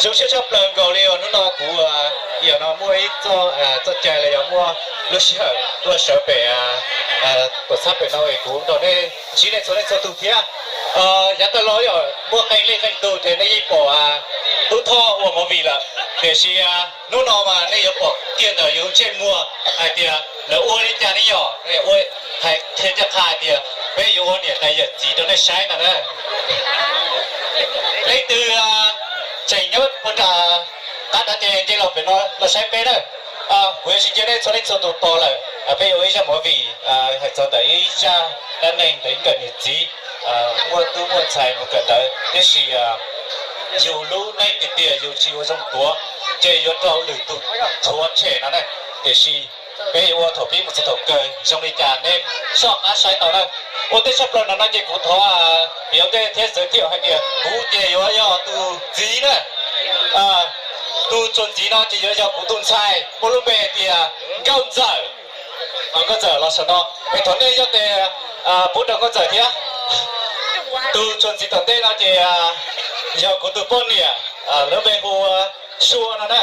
Zoo siab tshaj plaws nkaus li uas hnub no kuv, yog no muaj ib txoj, txoj cai los yog muaj lub sij hawm tuaj sawv pem, tuam txhab pem no es kuv nrog nej ntsib nej txhua leej txhua tus thiab. Yav tag los yog muaj qee leej qee tus ces nej yeej pom Tub Thoj ua movie lawm, tiam sis hnub no mas nej yuav pom kiag ntawm yus ntsej muag hais tias lawv ua li cas ne yom, ua, hais qhia ncaj qha hais tias peb yuav ua niam tais yawm txiv rau nej saib ntag na. Leej twg tseem nyob puag nram qab nrad ces nce los pem no los saib peb na. Kuv yuav tsis cia nej txhua leej txhua tus tos lawm, peb yuav ua ib zaj movie hais txog ntawm ib zaj dab neeg ntawm ib nkawm niam txiv muaj tub muaj ntxhais mus kawm ntawv, tiam sis yus lub neej tiag tiag yus tsis ua zoo tuav ces yuav raug lwm tus rhuav tshem no na. Tiam sis peb yuav ua thaum pib mus txog thaum kawg zoo li cas nej soj qab saib tau na. Ua ntej tshaj plaws no no ces kuv thov piav ntej thiab xav thiab hais tias kuv ces yuav yog tus txiv na. Tus tsuas ntxiv no ces yuav yog kuv tus ntxhais muaj lub npe tias Nkauj Ntxawm. Nkauj Ntxawm los saum no, es thaum nej yog tes pub rau Nkauj Ntxawm thiab. Tus tsuas ntxiv tom ntej no ces yog kuv tus poj niam, lub npe hu Sua no na.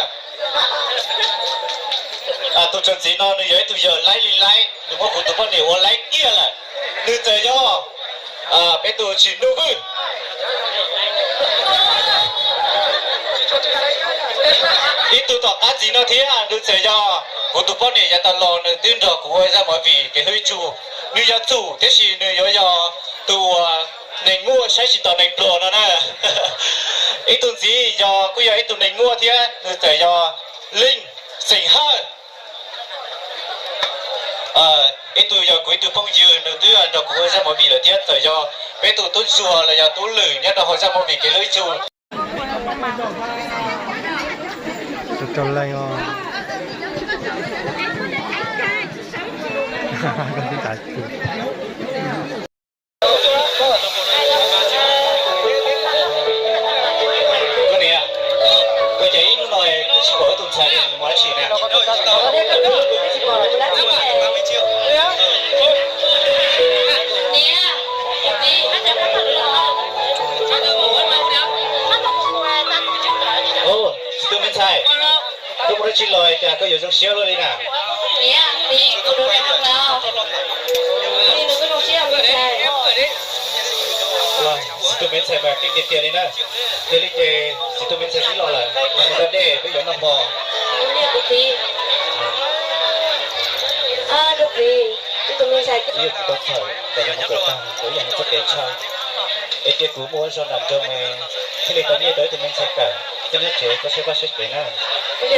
Tus tsuas ntxiv no nws yog ib tug yawg laib li laib, nws muab kuv tus poj niam ua laib kiag lawm. Nws txawm yog peb tus tsis nug vwj. Ib tug tom qab ntxiv no thiab nws txawm yog kuv tus poj niam yav tas los nws twb nrog kuv ua zaj movie Kev Hlub Ib Tsu. Nws yog Txum tiam sis nws yuav yog tus uas neeg muaj saib tsis taus neeg pluag no na. Ib tug ntxiv yog kuj yog ib tug neeg muaj thiab nws txawm yog Leej xeem Hawj. Ib tug yog kuv ib tug phooj ywg nws twb nrog kuv ua zaj movie lawm thiab txawm yog peb tus tub ntsuag los yog tub lwm nyob rau hauv zaj movie Kev Hlub Ib Tsu. Koj niam, ua cas ib hnub no kuv tsis pom wb tus ntxhais li, nws mus dab tsi na? Txiv tus me ntxhais, koj mus dab tsi los cas koj yuav zoo siab luaj li na? Txiv tus me ntxhais mas keej tiag tiag li na. Yog li ces txiv tus me ntxhais twb los lawm, noj dej peb yuav noj hmo. Kuv yog kuv tau txhawm tas yog mus kawm tag kuv yog mus txoj kev ntshaw, es cia kuv muaj ua zog nram nroog thiaj li tau nyiaj rau ib tug me ntxhais kawm, coj nyob tsev koj saib vaj saib tsev na. Yog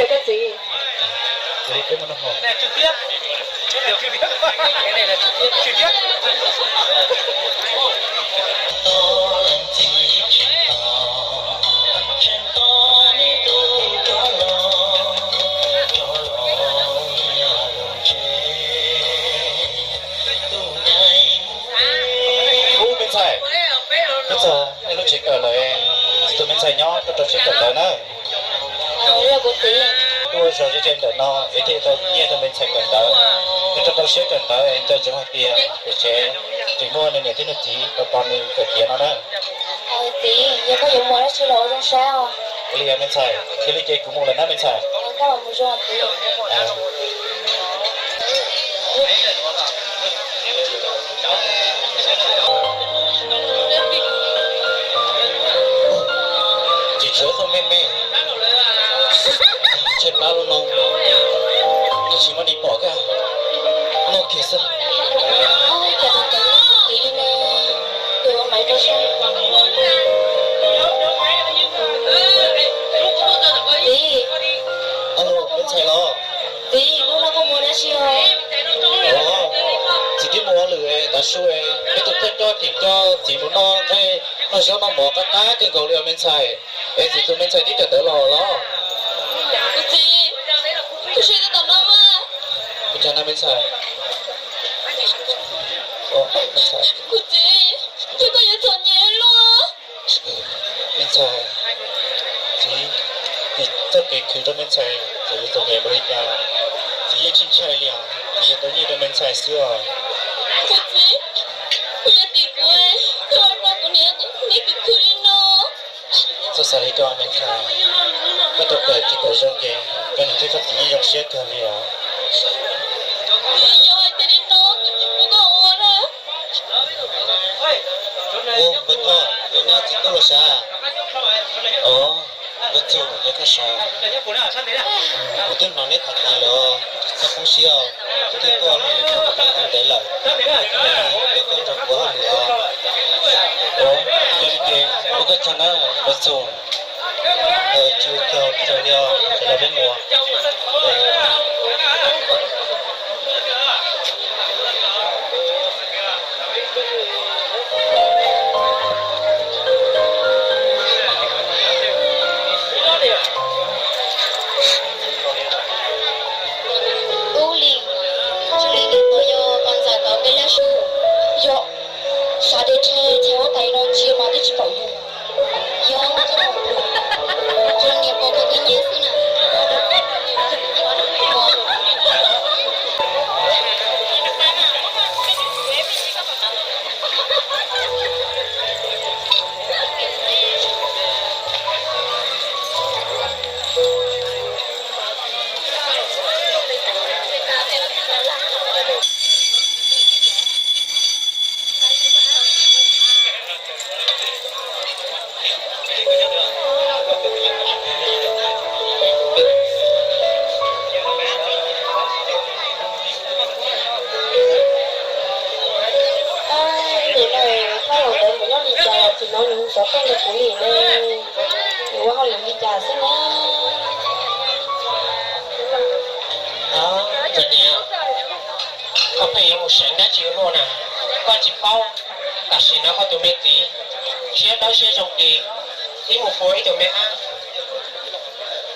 li peb mus noj hmo. Ub me ntxhais, twb txog nej lub tsev kawm lawm, txiv tus me ntxhais nyob tuaj rau siab kawm ntawv na. Tuaj ua zog ze ze ntawm no es thiaj tau nyiaj rau me ntxhais kawm ntawv. Nws rau rau siab kawm ntawv es nco ntsoov hais tias pem tsev tseem muaj nws niam thiab nws txiv tos tos nws kawm tiav no na. Txiv, yog koj yuav mus dab tsi los ua zoo saib os. Ua li me ntxhais, yog li ces kuv mus lawm na me ntxhais. Tsis tshuav txoj me me, tshaib plab lub no, nej tsis muaj neeg pom kag, noj kiag xwb. Txiv, alo, me ntxhais los? Txiv, hnub no koj mus dab tsi os? Txiv twb mus ua lwm tav su, peb tus thawj coj tim coj txiv mus noj nqaij noj zaub noj mov qab qab kawg nkaus li os me ntxhais. Es txiv tus me ntxhais twb kawm ntawv los los? Kuv txiv, kuv siab kawg tom no mas. Kuv cas na me ntxhais? Kuv txiv, yog koj yuav txom nyem luaj. Me ntxhais, txiv, txoj kev khwv rau me ntxhais txawm yuav txom nyem npaum li cas, txiv yeej tsis ntshai li os, txiv yuav tau nyiaj rau me ntxhais xwb os. Kuv txiv, kuv yog tim kuv, koj los nrog kuv niam neb khwv khwv li no. Xav li ko me ntxhais, koj tau kawm tsis tau zoo ces koj niam thiab koj txiv yeej zoo siab kawg li os. Ub, npawg Thoj, koj nyob txiv tub los sav? Os, npawg Txus, yog koj sav, kuv twb hnov neb tham tas lawm, txhob poob siab os. Kuv twb tuaj hauj lwm tau ntev lawm, kuv tuaj nrog kuv hauj lwm os. Ua li ces ua koj tsaug na npawg Txus. Tsis ua cas, tsaug li os, ces los peb mus. Ub li, tsis li nim no yog pas ntxawm tau peb lab sub, yog xav de tsheb txhais huab tais no ntsia mas twb tsis pom yus. Yog cov niam pog kawg nyiam xwb na. Ib ntus no thaj laus ntawd mus nyob li cas los tsis hnov nws hu xov tooj rau kuv li ne. Nws ua hauj lwm li cas xwb ne? Koj pheej yuav mus seev dab tsi ua luaj na, koj tsis paub. Tam sim no koj tus me txiv siab dawb siab zoo ces ib mus pua ib tug me ab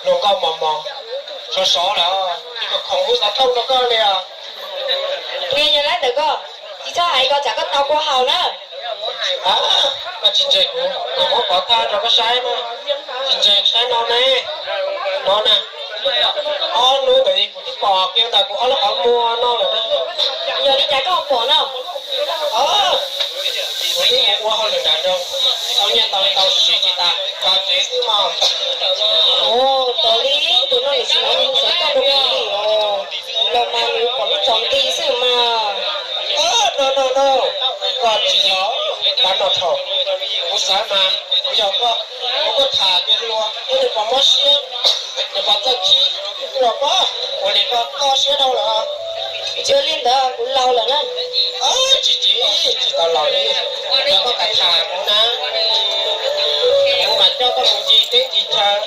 luag nkauj mos mos, sov sov lawm, tsis khoom hu xov tooj rau koj li os. Nws yog lab ntawm koj, tsis txhob hais ko tsam koj tau kua haus na. Koj tsis ntseeg kuv, kuv muab pov thawj rau koj saib na. Tsis ntseeg saib no ne, no na. Ob hnub ntawd kuv twb pom kiag ntawm kuv ob lub qhov muag no lawm na. Yog li cas koj pom no? Kuv twb mus ua hauj lwm nram nroog, tau nyiaj tau tau siv tsis tas, los tsev xwb mas. Ua tas li, tus no nws tsis hnov nws hu xov tooj rau kuv li os. Los mas nws pom lub tsom nti xwb mas. No no no, koj tsis yog, tab no thaum kuv xav mas kuv yog koj, kuv kuj tham kiag luag, nws puas mob siab, nws puas txawj khib, los pob, ua li koj koj siab dhau lawm. Tsis ua li ntawd, kuv laus lawm na. Tsis tsis, tsis tau laus li, yog koj kam tham kuv na, kuv mam coj koj mus ncig teb ncig chaw,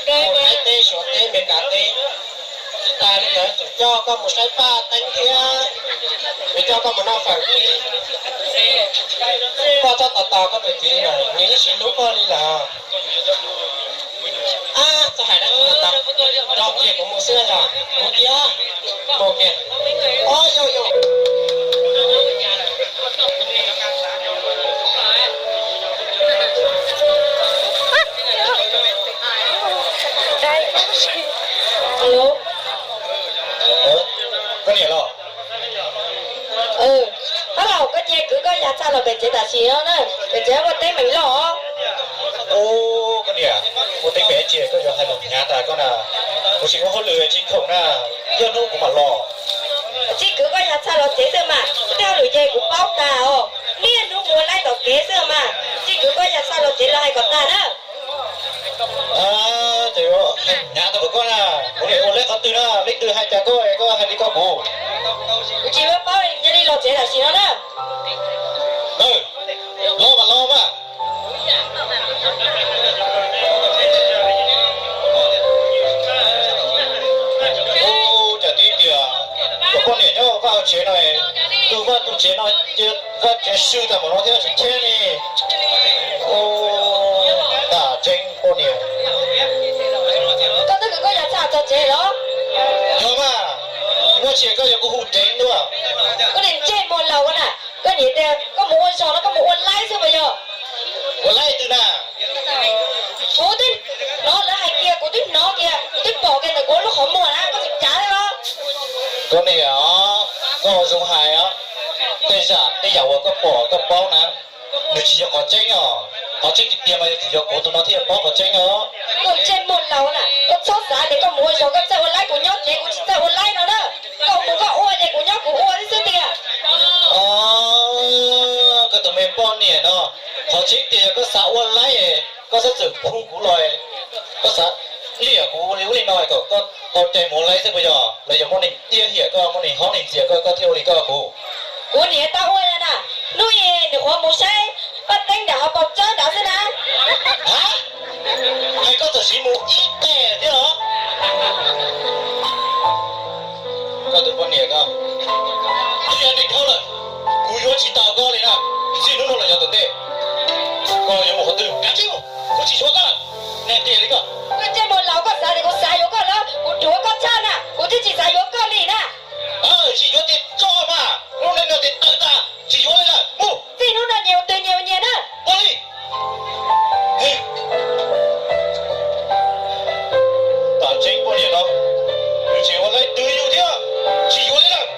mus Thaib teb Suav teb Meskas teb. Tsis tas li ntawd tseem coj koj mus saib Paj Teeb thiab, yuav coj koj mus noj fawm ib. Koj txhob tos tos koj tus txiv lawm, nws yeej tsis hlub koj li lawm. Ab, txhob hais dab tsi ntau, nrog kiag kuv mus xwb yog, mus kiag, mus kiag. Ob, yog yog. Alo. Koj niam los? Tab laus, koj cia kwv koj yas txhaj los pem tsev tam sim no na, pem tsev muaj teeb meem loj. Ub, koj niam, muaj teeb meem dab tsi koj yuav hais los hnyav tas koj na. Kuv tseem ua hauj lwm tsis khoom na, ib hnub kuv mam los. Tsis kwv koj yas txhaj los tsev xwb mas, tej hauj lwm ces kuv paub tas os. Niaj hnub mus ua laib tom kev xwb mas, tsis kwv koj yas txhaj los tsev los hais kom tag na. Ces hnyav tau kom koj na, kuv niam ua laib qhov twg na, leej twg hais cas koj, koj hais li koj kuv. Kuv tsis paub, cia li los tsev tam sim no na. Los mas los mas. Ub, cas tib tias cov poj niam nyob vaj tsev no, tu vaj tu tsev no, vaj tsev swb tas npaum no thiab tsis cheb li. Tam tseeb poj niam. Koj twb kwv koj yas txhaj txog tsev los? Yog mas, muaj tsis koj yuav kuv hu deev dua. Koj niag ntsej muag laus koj na, koj niam tias koj mus ua zog no koj mus ua laib xwb mas yog. Ua laib twg na? Kuv twb hnov lawv hais tias, kuv twb hnov tias, kuv twb pom kiag ntawm kuv lub qhov muag na, koj tsis cav thiab los? Koj niam, koj zoo hais os. Tej zam tej yam uas koj pom koj paub na, nws tsis yog qhov tseeb os. Qhov tseeb tiag tiag mas yuav tsum yog kuv tus no thiaj paub qhov tseeb os. Koj ntsej muag laus na, koj txhob xav tias koj mus ua zog koj txawj ua laib, kuv nyob ces kuv tsis txawj ua laib no na. Koj mus koj ua ces kuv nyob kuv ua xwb xwb tiag. Koj tus me poj niam no, qhov tseeb tiag yog koj xav ua laib, koj xav txwm phu kuv los, koj xav liam kuv li ub li no kom koj tau cai mus ua laib xwb puas yog? Los yog muaj neeg tiab hiam koj, muaj neeg haub neeg ntxias koj, koj thiaj ua li koj kuv? Kuv niam tau ua na, hnub i nws qhuav mus saib paj teeb nram hauv paus tsawb nrad xwb na. Hais koj txawm siv mus ib tes thiab los? Koj tus poj niam ko, twb yog neeg dhau lawm, kuv yuav tsis tau koj li na. Txij hnub no los yog tom ntej, koj yuav mus qhov twg kav tsij mus, kuv tsis yuav koj lawm. Neeg tiag li koj. Koj ntsej muag laus, koj xav tias kuv xav yuav koj los? Kuv dhuav koj tshaj na, kuv twb tsis xav yuav koj li na. Tsis yuav ces tso mas, lub neej no ces tawm tas, tsis yuav li lawm, mus. Txij hnub no nyias ua twg nyias ua nyias na. Ua li. Tam tseeb poj niam no, nws tseem ua laib twv yus thiab, tsis yuav li lawm.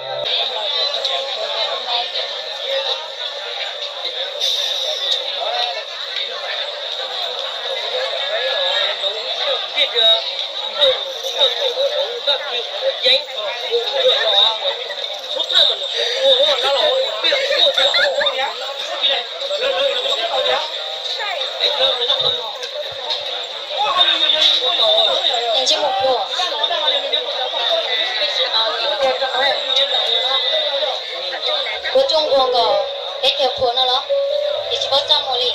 Ua tsuj nquag nkaus peb cov qhua no los, ces tsis paub txaj muag li.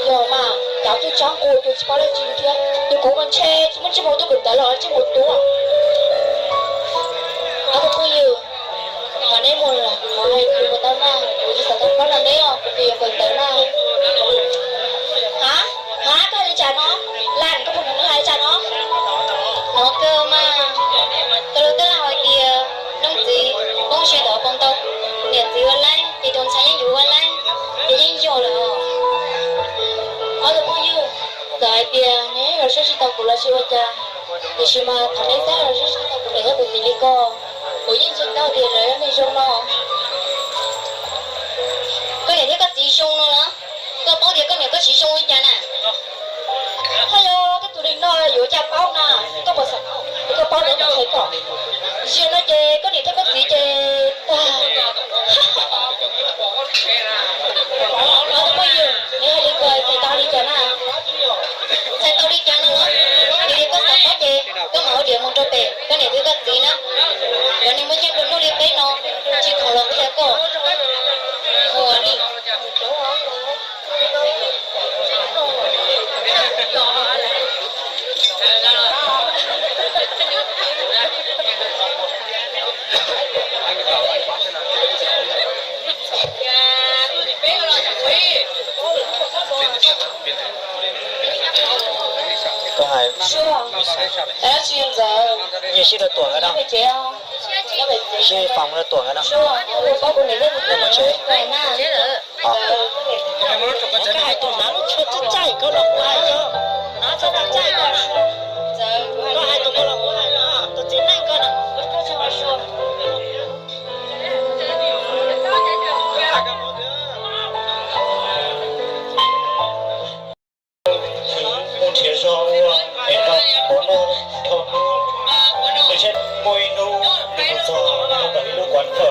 Yog mas, cov tub tshab nquag ces tsis paub dab tsi thiab, ces kuv mas ntshe tsis muaj ntsej muag tuaj kawm ntawv los ntsej muag tuaj. Ob tug phooj ywg, mas neb muaj lus hais kuv puas tau na, kuv tsis xav tau pab rau neb os, kuv yuav kawm ntawv na. Ha, ha, koj hais li cas no? Lan, koj puas hnov nws hais li cas no? Hnov kawg mas, koj lus twb hais tias, noog txiv poob siab ntawm hauv paus ntoo, niam txiv ua laib ces tus ntxhais yeej yuav ua laib, ces yeej yog lawm os. Ob tug phooj ywg, txawm hais tias neb los saib tsis tau kuv los sis ua cas, tiam sis mas thaum neb saib los saib tsis tau kuv niam thiab kuv txiv li ko, kuv yeej ntseeg tau tias lawv yog neeg zoo no. Koj niam thiab koj txiv zoo no los? Koj paub tias koj niam koj txiv zoo li cas na? Ho yog koj tus neeg no yuav cas paub na, koj puas xav paub, koj paub lawv mus qhia koj. Zaum no ces koj niam thiab koj txiv ces tag. Ob tug phooj ywg, neb hais li ko txhais tau li cas na? Txhais tau li cas no los? Yog li koj xav paub ces koj mam ua diav mus rau pem koj niam thiab koj txiv na. Cov neeg muaj nyiaj nplua nuj li peb no tsis khoom los qhia koj. Ua li. Koj hais, nyiaj sib rau tuam nkawd no, sib foom rau tuam nkawd no, mus tsev. Koj hais tus hnav lub tshuaj txaij txaij ko los kuv hais yog, hnav tshuaj txaij txaij ko na, koj hais tus ko los kuv hais, tus txiv neej ko na. Mus nrhiav zog ua es tau mov noj dhau hnub, nws tsheb muaj ib hnub nws mus txog rau tom ib lub quán phở.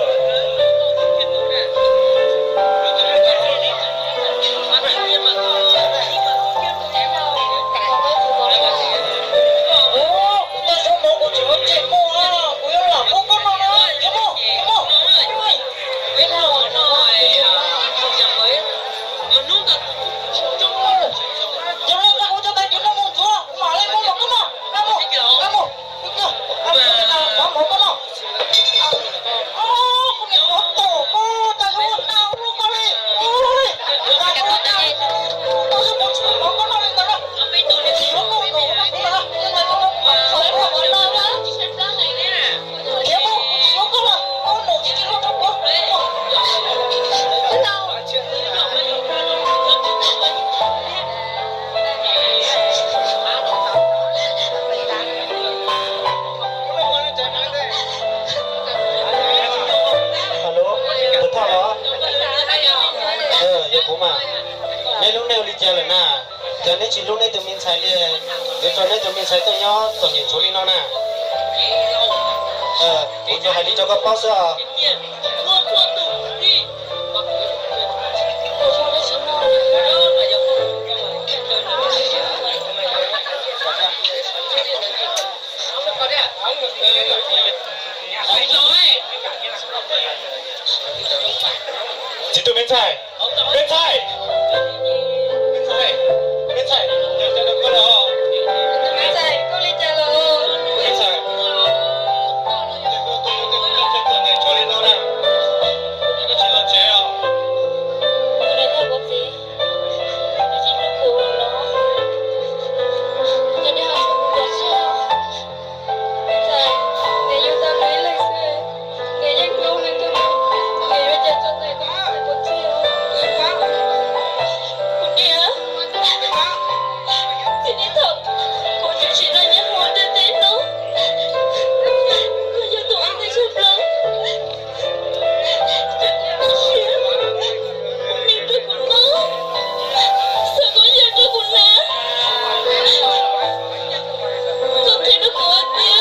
Nej hlub nej ua li cas lawm na? Yog neb tsis hlub neb tus me ntxhais li, yuav tso neb tus me ntxhais tuaj nyob txom nyem ntshuav li no na. Kuv tsuas hais li rau koj paub xwb os. Txiv tus me ntxhais, me ntxhais, me ntxhais, me ntxhais, me ntxhais, koj li cas los? Me ntxhais, tsis los tsev os. Ntxhais, nws yug tau nws ib leeg xwb, nws yeej hlub nws tus me, nws yuav cia tso tus ntxhais puas txwj os? Kuv niam, txij li thaum kuv tshwm sim los nyob hauv ntiaj teb no, koj yog tus ua ntej tshaj plaws. Koj siab, kuv me rau kuv noj, xav koj yawg rau kuv hnav. Koj qhia rau kuv hais tias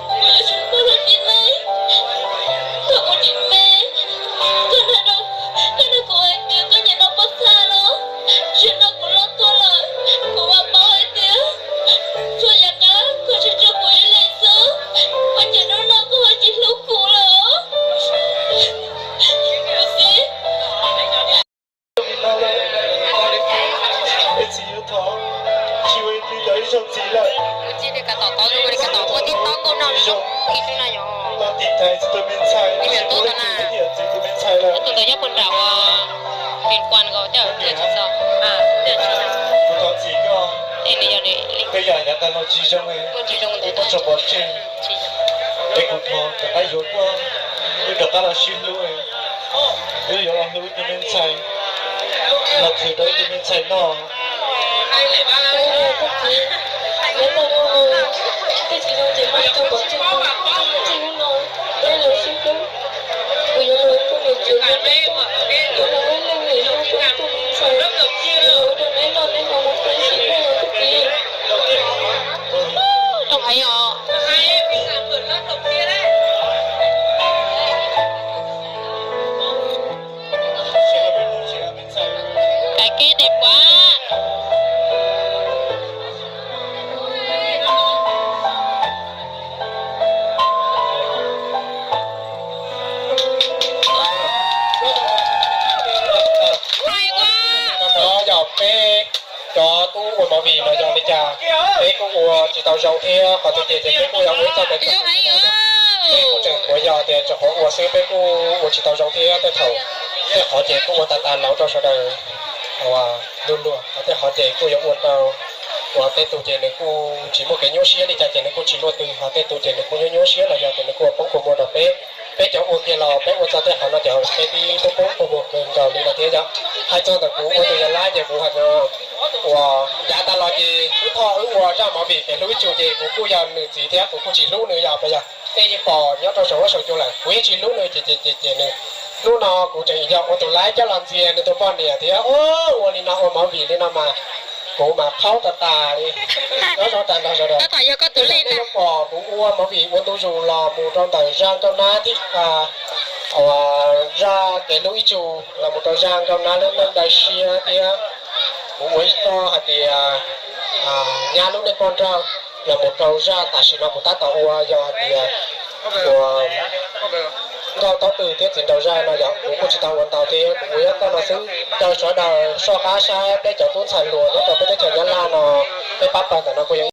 kuv yuav tsum koj los tib neeg. Thaum kuv tseem me, koj hais rau, koj nug kuv hais tias koj nyiam noj pob txha los, tsis noj kuv loj tuaj lawm. Kuv mam paub hais tias txhua yam qab koj tsis tso kuv ib leeg xwb, ua cas hnub no koj ho tsis hlub kuv lawm? Kuv txiv, kuv txiv li ka tom tod, zoo li ka tom ua tib tob nkauj no zoo li zoo li no yog. Tus ntawd nyob puag nram ua, tus kuan nkaus coj tsis txog, tsis txog. Es nws yog li, tsis zoo ntawd, tsis zoo ntawd. Es kuv thov rov qab yuav tuaj, wb rov qab los sib hlub, wb yuav los hlub tus me ntxhais, los khwv rau tus me ntxhais noj. Nyob tau hnub no, tej tsis zoo ces muab rau pov tseg, txij hnub no peb los sib hlub. Kuv yuav los ua ib tug niam tsev zoo, yuav los ua ib leeg niam zoo rau tus me ntxhais, yuav ua rau neb noj neb haus mus peb sim neej os tus txiv. Rau heev os. Daim kev deb puav. Yog peb cov tub ua movie no yog li cas, peb kuj ua tsis tau zoo thiab, qhov tiag tiag ces peb kuj yog ua ib txoj kev, peb kuj tseem ua yog tias tseem qhuav ua xwb, peb kuj ua tsis tau zoo thiab tej thaum, tej qhov ces kuj ua tas tas los rau sawv daws ua luag luag, tej qhov ces kuj yuav ua tau, ua tej tus ces nws kuj tsis muaj kev nyuaj siab li cas ces nws kuj tsis luaj twg, ho tej tus ces nws kuj nyuaj nyuaj siab los yog tias nws kuj ua poob kua muag rau peb. Peb cov ua kiag los peb ua txog tej qhov no ces peb twb poob poob kua muag kawg nkaus li no thiab yom. Hais txog ntawm kuv ua tus yawg lab ces kuv hais tias uas yav tas los ces wb thoj wb ua zaj movie kev hlub ib tsu ces kuv kuj yog nws txiv thiab kuv kuj tsis hlub nws yog puas yog? Nej yeej pom nyob rau saum huab saum cua lawm, kuv yeej tsis hlub nws ces ces ces nws, hnub no kuv tseem yog ua tus laib coj los ntxias nws tus poj niam thiab ua li no ua movie li no mas kuv mas qhaub tas tas li. Nyob zoo tas nrog sawv daws, nej yeej pom kuv ua movie ua ntu zus los mus rau ntawm zaj nkauj nab thib, zaj kev hlub ib tsu los mus rau zaj nkauj nab lub neej dawb siab thiab kuv ua ib txoj hais tias nyab lub neej poj nrauj los mus rau zaj tam sim no kuv tab tom ua yog hais tias ua nkauj taub tw thiab txiv nraug zaj no yog kuv kuj tsis tau ua ntau thiab kuv ua ib txoj no xwb rau sawv daws soj qab saib peb cov tub ntxhais hluas nyob rau peb teb chaws Nyab Laj no, peb pab pawg ntawm no kuj yog